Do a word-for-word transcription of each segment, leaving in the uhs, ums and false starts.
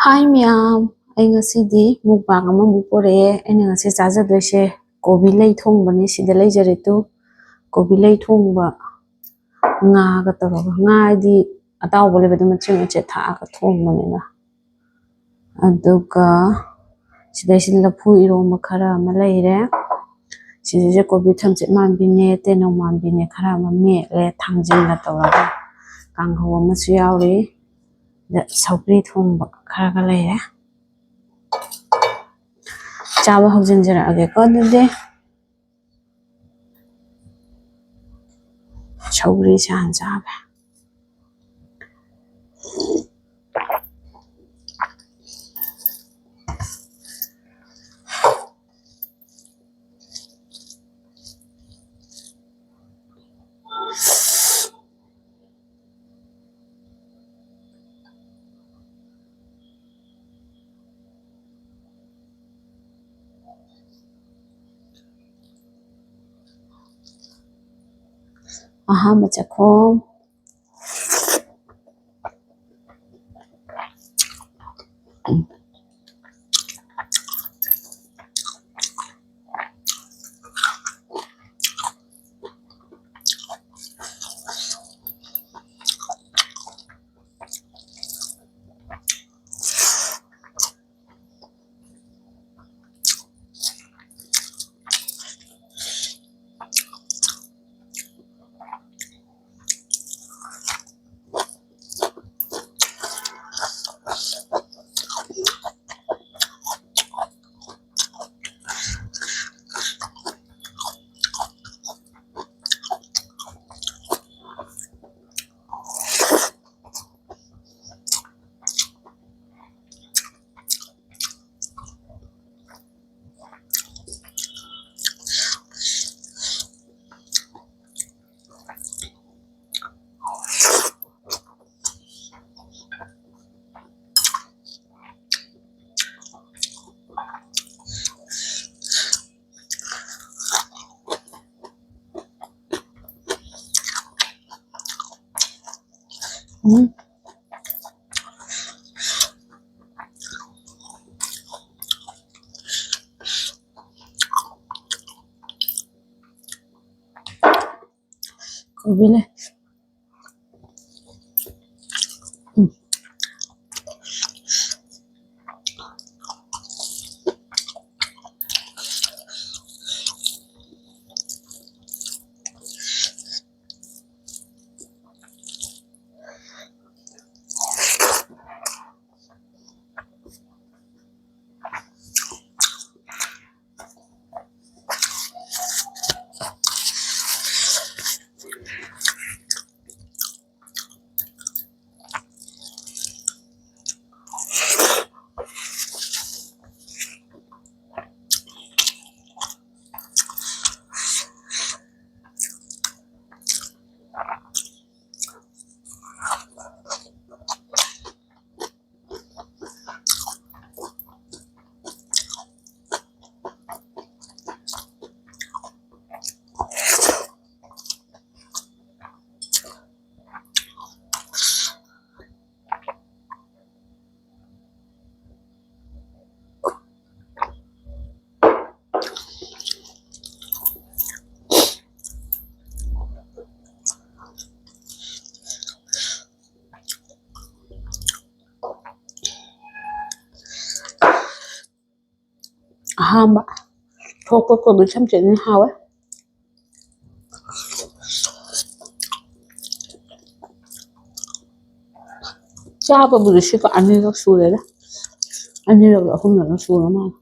ꯍꯥꯏ ꯃꯌꯥꯝ, ꯑꯩ ꯉꯁꯤꯗꯤ ꯃꯨꯛꯕꯥꯡ ꯑꯃꯃꯨꯛ ꯄꯨꯔꯛꯑꯦ꯫ ꯑꯩꯅ ꯉꯁꯤ ꯆꯥꯖꯗꯣꯏꯁꯦ ꯀꯣꯕꯤ ꯂꯩ ꯊꯣꯡꯕꯅꯤ꯫ ꯁꯤꯗ ꯂꯩꯖꯔꯦ ꯇꯨ, ꯀꯣꯕꯤ ꯂꯩ ꯊꯣꯡꯕ, ꯉꯥꯒ ꯇꯧꯔꯒ, ꯉꯥ ꯍꯥꯏꯗꯤ ꯑꯇꯥꯎꯕ ꯂꯩꯕꯗꯣ, ꯃꯆꯦꯠ ꯃꯆꯦꯠ ꯊꯥꯛꯑꯒ ꯊꯣꯡꯕꯅꯤꯅ꯫ ꯑꯗꯨꯒ ꯁꯤꯗꯩꯁꯤꯗ ꯂꯐꯨ ꯏꯔꯣꯝꯕ ꯈꯔ ꯑꯃ ꯂꯩꯔꯦ꯫ ꯁꯤꯗꯩꯁꯤꯗ ꯀꯣꯕꯤ ꯊꯝꯆꯦꯠ ꯃꯥꯟꯕꯤꯅꯦ, ꯇꯦꯅꯧ ꯃꯥꯟꯕꯤꯅꯦ ꯈꯔ ꯑꯃ ꯃꯦꯠꯂꯦ, ꯊꯥꯡꯖꯤꯡꯒ ꯇꯧꯔꯒ꯫ ꯀꯥꯡꯍꯧ ꯑꯃꯁꯨ ꯌꯥꯎꯔꯤ꯫ ꯑꯗ ꯁꯧꯒ꯭ꯔꯤ ꯊꯣꯡꯕ ꯈꯔꯒ ꯂꯩꯔꯦ꯫ ꯆꯥꯕ ꯍꯧꯖꯤꯟꯖꯔꯛꯑꯒꯦꯀꯣ꯫ ꯑꯗꯨꯗꯤ ꯁꯧꯒ꯭ꯔꯤꯁꯦ ꯍꯥꯟꯅ ꯆꯥꯒꯦ꯫ ꯑꯍꯥꯟꯕ ꯆꯥꯛꯈꯣꯝ꯫ ꯎꯝ꯫ ꯀꯣꯕꯤ ꯂꯩ꯫ ꯎꯝ꯫ ꯑꯍꯥꯟꯕ ꯊꯣꯛꯄ ꯀꯣꯕꯤ ꯊꯝꯆꯦꯠꯅ ꯍꯥꯎꯋꯦ꯫ ꯆꯥꯕꯕꯨꯗꯤ ꯁꯤꯒ ꯑꯅꯤꯔꯛ ꯁꯨꯔꯦꯗ꯫ ꯑꯅꯤꯔꯛ ꯑꯍꯨꯝꯂꯛ ꯁꯨꯔ ꯃꯥꯜꯂꯦ꯫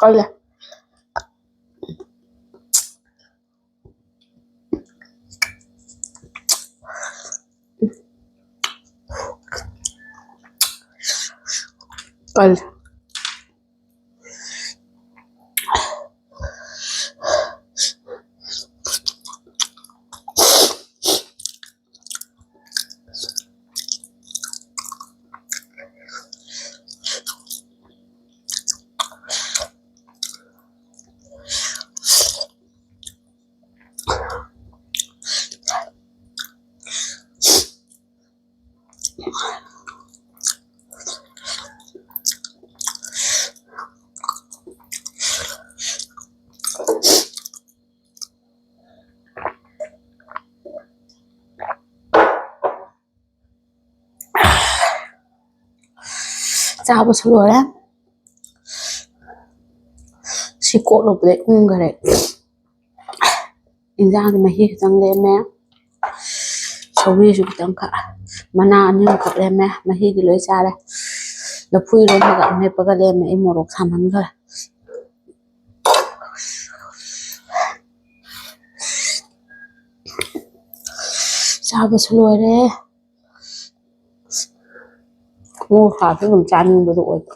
ꯀꯜꯂꯦ꯫ ꯀꯜꯂꯦ꯫ ꯆꯥꯕꯁꯨ ꯂꯣꯏꯔꯦ꯫ ꯁꯤ ꯀꯣꯠꯂꯨꯕꯗꯩ ꯎꯪꯈꯔꯦ꯫ ꯏꯟꯖꯥꯡꯒꯤ ꯃꯍꯤ ꯈꯤꯇꯪ ꯂꯦꯝꯃꯦ꯫ ꯁꯧꯒ꯭ꯔꯤꯁꯨ ꯈꯤꯇꯪ ꯈꯛ, ꯃꯅꯥ ꯑꯅꯤ ꯑꯍꯨꯝꯈꯛ ꯂꯦꯝꯃꯦ꯫ ꯃꯍꯤꯗꯤ ꯂꯣꯏ ꯆꯥꯔꯦ꯫ ꯂꯐꯨ ꯏꯔꯣꯝꯕꯒ ꯑꯃꯦꯠꯄꯒ ꯂꯦꯝꯃꯦ꯫ ꯑꯩ ꯃꯣꯔꯣꯛ ꯁꯥꯃꯟꯈꯔꯦ꯫ ꯆꯥꯕꯁꯨ ꯂꯣꯏꯔꯦ꯫ ꯃꯣꯔꯣꯛ ꯁꯥꯕꯁꯨ ꯑꯗꯨꯝ ꯆꯥꯅꯤꯡꯕꯗꯣ ꯑꯣꯏꯕ꯫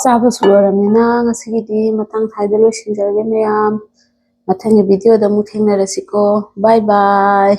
ꯆꯥꯕꯁꯨ ꯂꯣꯏꯔꯕꯅꯤꯅ ꯉꯁꯤꯒꯤꯗꯤ ꯃꯇꯥꯡ ꯁ꯭ꯋꯥꯏꯗ ꯂꯣꯏꯁꯤꯟꯖꯔꯒꯦ ꯃꯌꯥꯝ꯫ ꯃꯊꯪꯒꯤ video ꯗ ꯑꯃꯨꯛ ꯊꯦꯡꯅꯔꯁꯤꯀꯣ꯫ Bye bye꯫